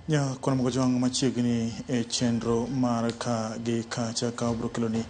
Nya kono moko machiegni e chenro mar ka gi kacha ka obiro keloni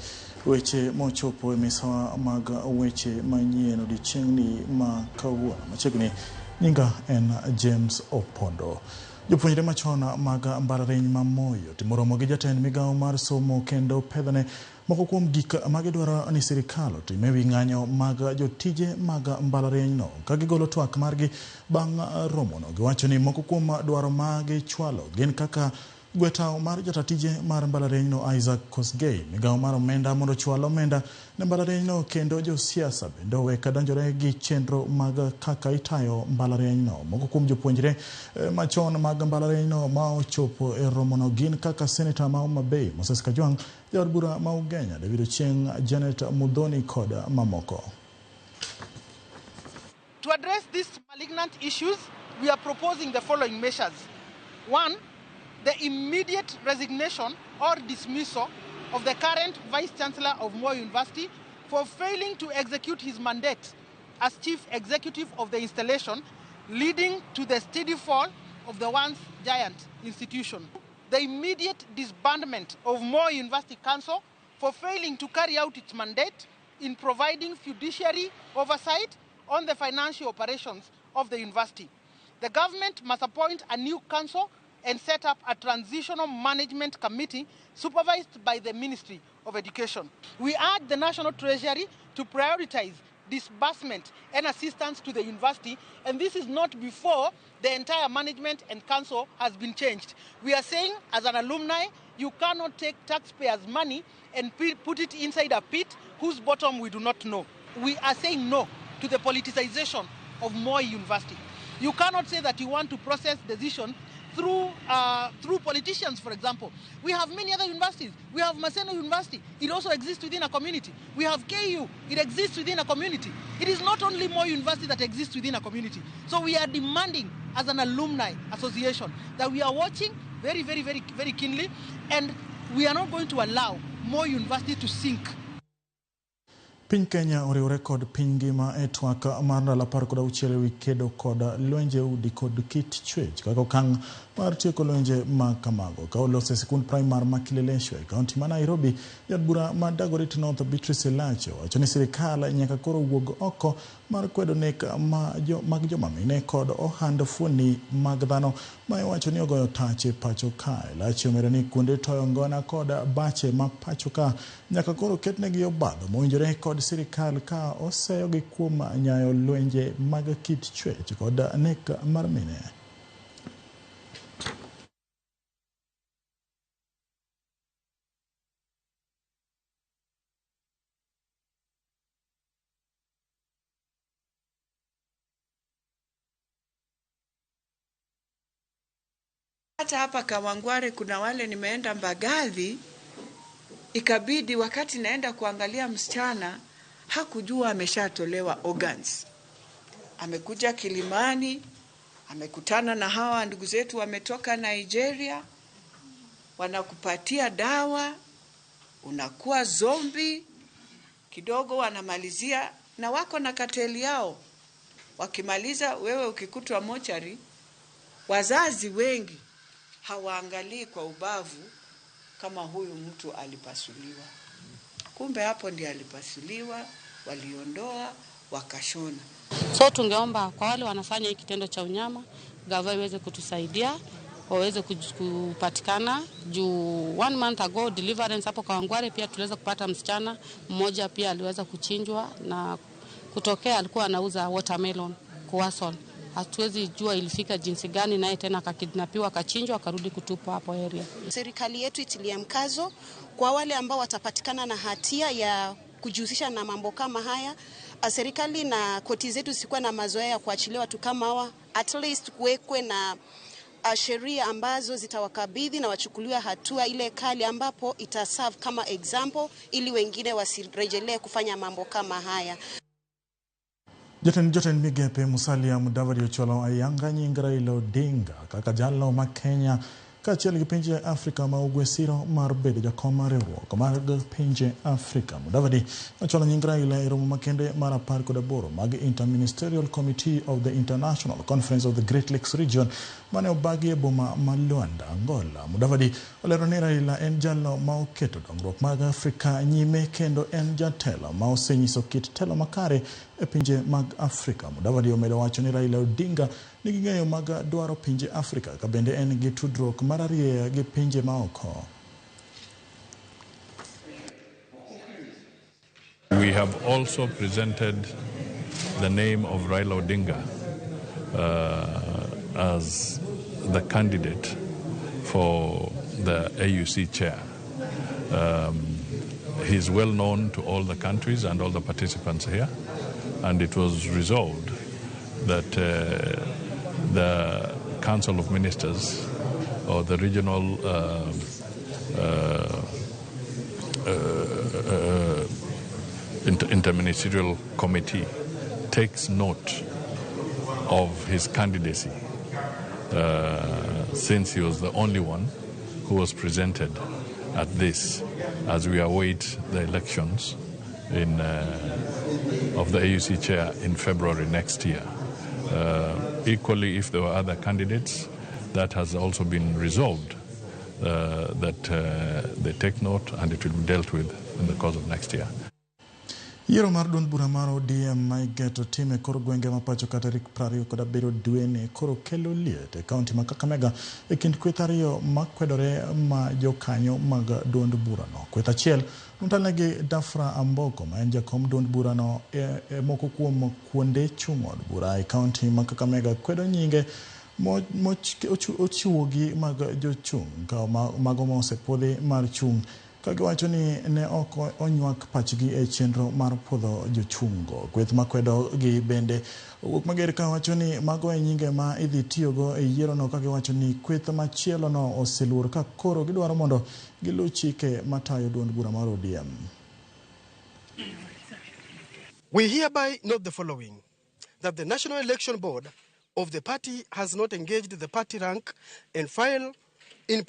weche mochopo e misawa mag weche manyien odiechieng'ni ma kawuono. Machiegni nyinga en James Opondo. Jopuonjre machon mag mbalariany ma Moi otimo romo gi jatend migawo mar somo kendo pedhone moko kuom gik magidwaro ni sirikal otim ewi ng'anyo mag jotije mag mbalarianyno. Ka gigolo twak margi bang' romono, giwacho ni moko kuom dwaro ma gichwalo gin kaka gwetao mar jata tije mar mbalarianyno Isaac Kosgei, migawo mar omenda mondo ochwal omenda ne mbalarianyno kendo josiasa bende owe kadonjore gi chenro mag kaka itayo mbalarianyno. Moko kuom jopuonjre machon mag mbalarianyno ma ochopo e romono gin kaka Seneta ma Homa Bay Moses Kajwang', jaod bura ma Ugenya David Ochieng', Janet Muthoni kod mamoko. To address these malignant issues, we are proposing the following measures. 1, the immediate resignation or dismissal of the current Vice Chancellor of Moi University for failing to execute his mandate as Chief Executive of the installation, leading to the steady fall of the once giant institution. The immediate disbandment of Moi University Council for failing to carry out its mandate in providing fiduciary oversight on the financial operations of the university. The government must appoint a new council and set up a transitional management committee supervised by the Ministry of Education. We urge the National Treasury to prioritize disbursement and assistance to the university, and this is not before the entire management and council has been changed. We are saying, as an alumni, you cannot take taxpayers' money and put it inside a pit whose bottom we do not know. We are saying no to the politicization of Moi University. You cannot say that you want to process decision through politicians, for example. We have many other universities. We have Maseno University. It also exists within a community. We have KU. It exists within a community. It is not only Moi University that exists within a community. So we are demanding, as an alumni association, that we are watching very, very, very, very keenly, and we are not going to allow Moi University to sink. Piny Kenya oriwore kod piny ngima e twak mar ndalo 16 ewi kedo kod lwenje udi kod kit chwech kaka okang' mar tieko lwenje ma kamago. Ka oloso e sikund primar ma Kileleshwa e kaunti ma Nairobi, jaod bura ma Dagoretti North Beatrice Elachi owacho ni sirikal nyaka koro wuog oko mar kwedo nek mag joma mine kod ohand fuoni mag dhano ma iwacho ni ogoyo tach e pacho ka. Elachi omedo ni kuonde toyo ngona kod bache ma pacho ka nyaka koro ketnegi obadho mowinjore kod sirikal ka oseyogi kuom nyayo lwenje mag kit chwech kod nek mar mine. Hata hapa Kawangware kuna wale nimeenda Mbagathi, ikabidi wakati naenda kuangalia msichana hakujua ameshatolewa organs. Amekuja Kilimani, amekutana na hawa ndugu zetu wametoka Nigeria, wanakupatia dawa, unakuwa zombie kidogo, wanamalizia na wako na kateli yao. Wakimaliza wewe ukikutwa mochari, wazazi wengi hawaangalii kwa ubavu kama huyu mtu alipasuliwa. Kumbe hapo ndiye alipasuliwa, waliondoa, wakashona. So tungeomba kwa wale wanafanya hiki kitendo cha unyama, gava iweze kutusaidia, waweze kupatikana. Juu 1 month ago deliverance hapo Kawangware pia tuliweza kupata msichana mmoja pia aliweza kuchinjwa, na kutokea alikuwa anauza watermelon Kuwason. Hatuwezi jua ilifika jinsi gani, naye tena akakidnapiwa, akachinjwa, akarudi kutupwa hapo area. Serikali yetu itilie mkazo kwa wale ambao watapatikana na hatia ya kujihusisha na mambo kama haya. Serikali na koti zetu zisikuwe na mazoea ya kuachilia watu kama hawa. At least kuwekwe na sheria ambazo zitawakabidhi na wachukuliwe hatua ile kali ambapo itaserve kama example ili wengine wasirejelee kufanya mambo kama haya. Jatend migepe Musalia Mudavadi ochwalo ayanga nying Raila Odinga kaka jalno ma Kenya kaachiel gi pinje Afrika ma ugwe siro mar bedo jakom mar riwruok mag pinje Afrika. Mudavadi ochwalo nying Raila e romo makende mar 18 mag Interministerial Committee of the International Conference of the Great Lakes Region mane obagi e boma ma Luanda, Angola. Mudavadi olero ni Raila en jalo ma oketo dongruok mag Afrika nyime kendo en jatelo ma osenyiso kit telo makare e pinje mag Afrika. Mudavadi omedo wacho ni Raila Odinga nigi ng'eyo mag dwaro pinje Afrika ka bende en gi tudruok mararieya gi pinje maoko. We have also presented the name of Raila Odinga as the candidate for the AUC chair. He's well known to all the countries and all the participants here, and it was resolved that the Council of Ministers or the regional interministerial committee takes note of his candidacy, since he was the only one who was presented at this as we await the elections of the AUC chair in February next year. Equally, if there were other candidates, that has also been resolved, that they take note and it will be dealt with in the course of next year. Yiero mar duond bura mar ODM ma igeto tim e kor gwenge ma pacho ka tarik 27 dweni koro kelo liet e kaunti ma Kakamega e kind kweth ariyo makwedore ma jokanyo mag duond burano. Kweth achiel notelnegi Dafra Amboko ma en jakom duond burano e moko kuom kuonde chung' od bura e kaunti ma Kakamega kwedo nyinge ochiwogi mag jochung' ka mago ma osepuodhi mar chung' ka giwacho ni ne ok onywak pachgi e chenro mar puodho jochung'go. Kweth makwedo gi bende owuok mager ka wacho ni mago e nyinge ma idhi tiyogo e yierono ka giwacho ni kweth machielo no oseluor ka koro gidwaro mondo giluw chike matayo duond bura mar ODM. We hereby note the following, that the National Election Board of the party has not engaged the party rank and file in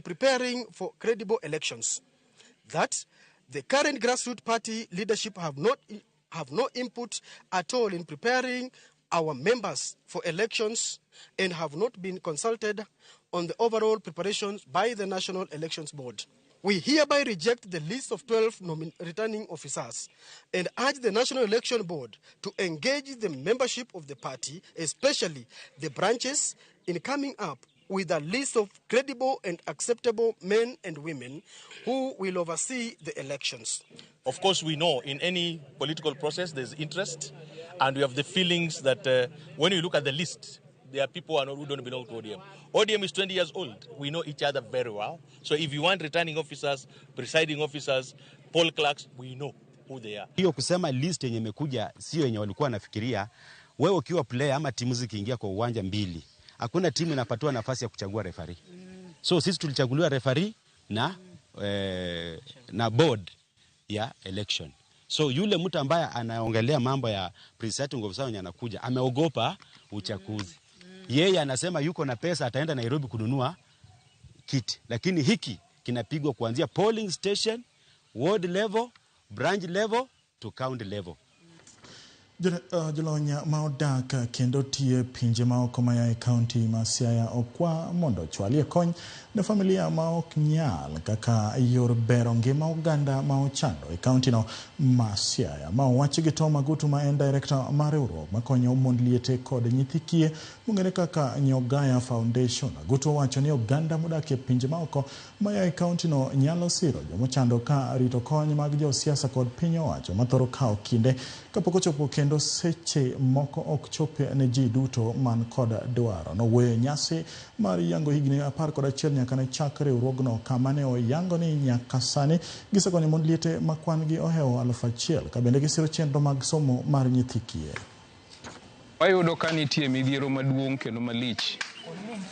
preparing for credible elections, that the current grassroots party leadership have no input at all in preparing our members for elections and have not been consulted on the overall preparations by the National Elections Board. We hereby reject the list of 12 returning officers and urge the National Election Board to engage the membership of the party, especially the branches, in coming up with a list of credible and acceptable men and women who will oversee the elections. Of course, we know in any political process there's interest, and we have the feelings that when you look at the list, there are people who don't belong to ODM. ODM is 20 years old. We know each other very well. So if you want returning officers, presiding officers, poll clerks, we know who they are. Hiyo kusema list yenye imekuja sio yenye walikuwa wanafikiria. Wewe ukiwa player ama timu zikiingia kwa uwanja mbili, hakuna timu inapatiwa nafasi ya kuchagua referee. So sisi tulichaguliwa referee na board ya election. So yule mtu ambaye anaongelea mambo ya presiding officer mwenye anakuja ameogopa uchaguzi. Yeye anasema yuko na pesa ataenda Nairobi kununua kiti. Lakini hiki kinapigwa kuanzia polling station, ward level, branch level to county level. Jolony ma odak kendo tiye pinje ma oko maya e kaunti ma Siaya okwa mondo ochwalie kony ne familia ma ok nyal kaka yor bero ngima oganda ma ochando e kaunti no ma Siaya. Ma owachi gi Tom Agutu ma en director mar riwruok makonyo mond liete kod nyithi kiye mong'ere kaka Nyogaya Foundation. Agutu owacho ni oganda modak e pinje ma oko maya e kaunti no nyalo siro jomochando ka rito kony mag josiasa kod piny owacho mathoro kawo kinde kapok ochopo kendo seche moko ok chop ne ji duto man kod dwaro. Nowuoyo nyasi mar yango higni 11 nyaka ne chak riwruogno kama ne oyango ni nyaka sani gisekonyo mond liete ma kwan gi ohewo 1000 ka bende gisiro chenro mag somo mar nyithi kiye. Wayudo ka nitie midhiero maduong' kendo malich.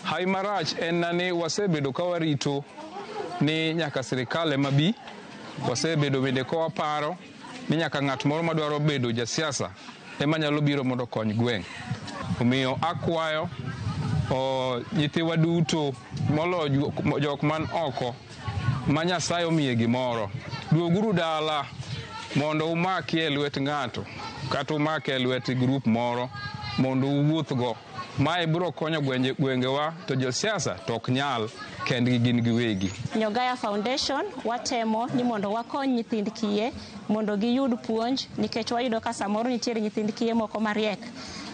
Hawi marach en na ni wasebedo ka warito ni nyaka sirikal ema bi, wasebedo bende ka waparo ni nyaka ng'at moro madwaro bedo jasiasa ema nyalo biro mondo okony gweng'. Omiyo akwayo nyithiwa duto moloyo jok man oko ma Nyasaye omiye gimoro, duoguru dala mondo umakie e lwet ng'ato kata umake e lwet grup moro mondo uwuothgo. Mae biro konyo gwengewa to josiasa to ok nyal kendgi gin giwegi. Nyogaya Foundation watemo ni mondo wakony nyithind kiye mondo giyud puonj nikech wayudo ka samoro nitiere nyithind kiye moko mariek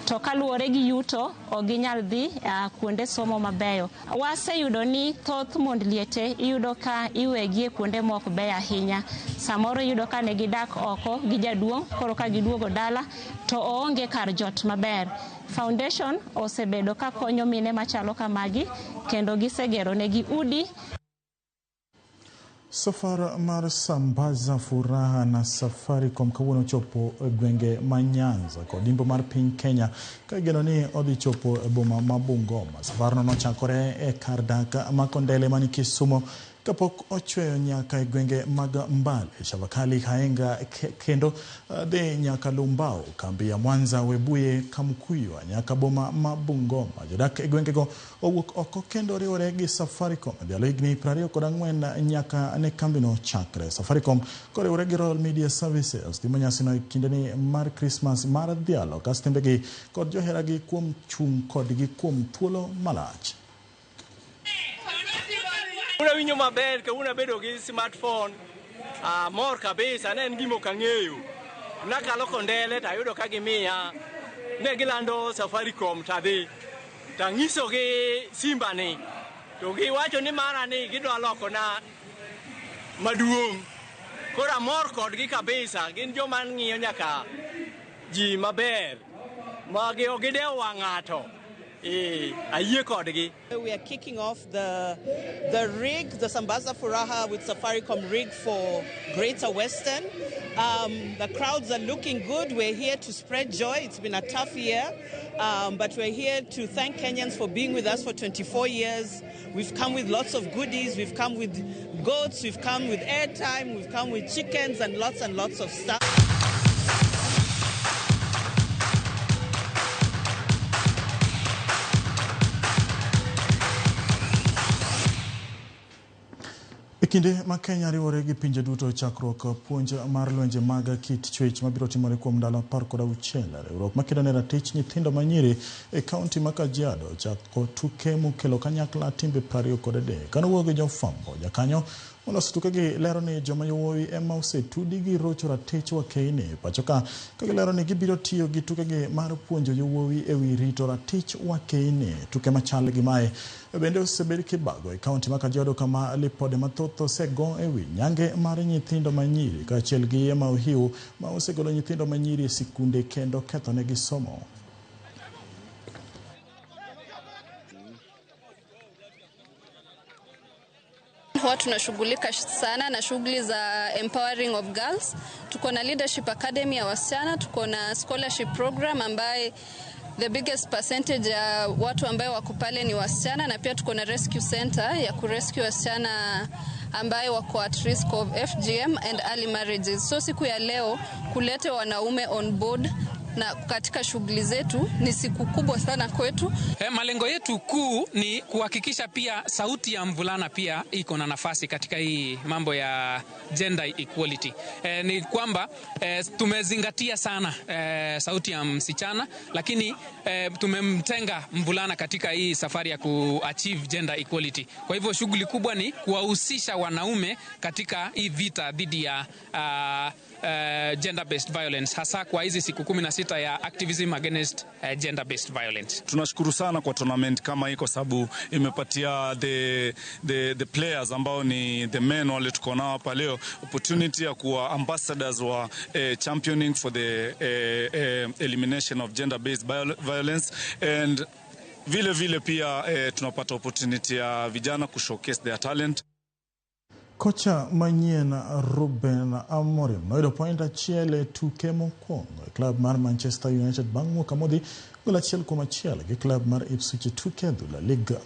to kaluwore gi yuto ok ginyal dhi kuonde somo mabeyo. Waseyudo ni thoth mond liete iyudo ka iwegi e kuonde mok beyo ahinya. Samoro iyudo ka ne gidak oko gi jaduong' koro ka giduogo dala to oonge kar jot maber. Foundation osebedo ka konyo mine machalo kamagi kendo gisegero negi udi. Safar mar Sambaza Furaha na Safaricom kawuono ochopo e gwenge ma Nyanza kod imbo mar piny Kenya ka igeno ni odhi chopo e boma ma Bungoma. Safarno nochakore e kar dak ma Kondele mani Kisumu kapok ochweyo nyaka e gwenge mag Mbale, Chavakali, Kaenga kendo dhi nyaka Lumbao, kambi ya Mwanza, Webuye, Kamkuywa nyaka boma ma Bungoma. Jodak e gwengego owuok oko kendo riwore gi Safaricom e ndalo higni 24 nyaka ne kambino chakre. Safaricom koriwore gi Royal Media Services timo nyasino e kindeni mar Krismas mar dhialo kastembegi kod joheragi kuom chung' kodgi kuom thuolo malach. Unawinjo maber kawuono abedo gi smartphone, amor kabisa, ne en gima ok ang'eyo. Nakalo Kondele to ayudo ka gimiya, ne gilando Safaricom tadhi. Tang'isogi simba ni, to giwacho ni mara ni gidwa lokona maduong'. Koro amor kodgi kabisa, gin joma ng'iyo nyaka ji maber, ma ok gidewo wang' ng'ato. Ayie kodgi. We are kicking off the rig, the Sambaza Furaha with Safaricom rig for Greater Western. The crowds are looking good. We're here to spread joy. It's been a tough year, but we're here to thank Kenyans for being with us for 24 years. We've come with lots of goodies. We've come with goats. We've come with airtime. We've come with chickens and lots of stuff. E kinde ma Kenya riwore gi pinje duto chakruok puonj mar lwenje mag kit chwech mabiro timore kuom ndalo 16. Riwruok makedo ne ratich nyithindo manyiri e kaunti ma Kajiado chako tuke mokelo kanyakla timbe 23. Kanowuoyo gi jofwambo, jakanyo moloso tukegi lero ni joma yowuowi ema osetudi gi rocho ratich wakeini pacho ka gilero ni gibiro tiyo gi tukegi mar puonjo yowuowi ewi rito ratich wakeini. Tuke machal gi mae bende osebed kibago e kaunti ma Kajiado kama lipode mathoth osego ewi nyange mar nyithindo manyiri kaachiel gi iye ma ohiu ma osegolo nyithindo manyiri e sikunde kendo kethonegi somo. Huwa tunashughulika sana na shughuli za empowering of girls. Tuko na leadership academy ya wasichana, tuko na scholarship program ambaye the biggest percentage ya watu ambaye wako pale ni wasichana, na pia tuko na rescue center ya kurescue wasichana ambaye wako at risk of FGM and early marriages. So siku ya leo kulete wanaume on board na katika shughuli zetu ni siku kubwa sana kwetu. Malengo yetu kuu ni kuhakikisha pia sauti ya mvulana pia iko na nafasi katika hii mambo ya gender equality. Ni kwamba tumezingatia sana sauti ya msichana, lakini tumemtenga mvulana katika hii safari ya kuachieve gender equality. Kwa hivyo shughuli kubwa ni kuwahusisha wanaume katika hii vita dhidi ya gender based violence, hasa kwa hizi siku 16 ya activism against gender based violence. Tunashukuru sana kwa tournament kama hii kwa sababu imepatia the players ambao ni the men wale tuko nao hapa leo opportunity ya kuwa ambassadors wa championing for the elimination of gender based violence, and vile vile pia tunapata opportunity ya vijana ku showcase their talent. Kocha manyien Ruben Amorim noyudo point achiel e tuke mokwongo e klab mar Manchester United bang' wuok amodhi gol 1-1 gi klab mar Ipswich e tuke adhula League.